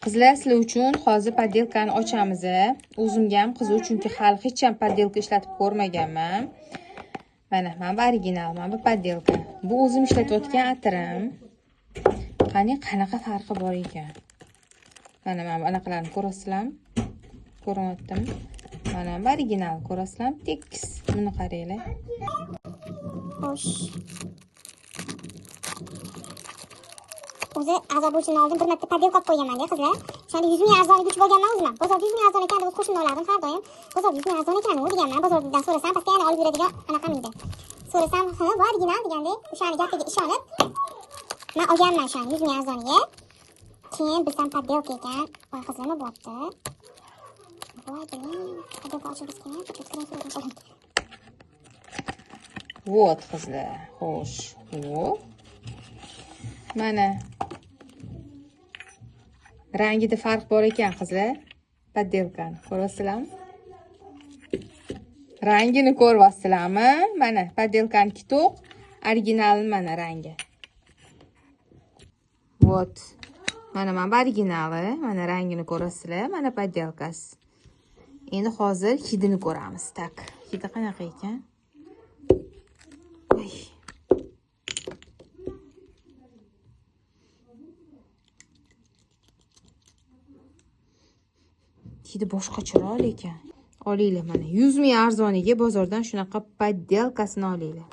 Qizlar, sizlar uchun hozir poddelkani ochamiz. O'zimga ham qiziq, chunki hali hech ham poddelka ishlatib ko'rmaganman. Mana, mana bu original, mana bu poddelka. Bu o'zim ishlatayotgan atirim. Qani qanaqa farqi bor ekan? Mana mana bu anaqalarni ko'rasizlarmi? Ko'rinyaptimi? Mana bu original, ko'rasizlarmi? Tekis. Buni qaranglar. Xo'sh. O'zi a'zo bo'lishimdan oldin bir marta poddelka olib qo'yganman-da qizlar. O'shanda 100 ming arzoniga uchib olganman o'zim. Bozorda 100 ming arzon ekan deb o'z qo'shnimdan olardim har doim. Bozorda 100 ming arzon ekan u deganman. Bozordan so'rasam, pastga yana olib yuradigan anaqam edi. So'rasam, ha, bu original deganda, o'shani gapiga ishonib men olganman o'shani 100 ming arzoniga. Keyin bilsam poddelka ekan. Voy qizlar, nima bo'pti? Voy, biling, poddelka ochilgisi kelmayapti, krem surib qo'ydim. Вот qizlar. Xo'sh, xo'p. Mana rangida farq bor ekan qizlar. Poddelkani ko'rasizlarmi? Rangini ko'ryapsizlarmi? Mana poddelkaniki to'q, originali mana rangi. Вот. Mana mana bu originali, mana rangini ko'rasizlar, mana poddelkasi. Endi hozir hidini ko'ramiz. Tak, hidi qanaqa ekan? Voy. Hidi boshqacharoq lekin. Olinglar mana 100 ming arzoniga bozordan shunaqa poddelkasini olinglar.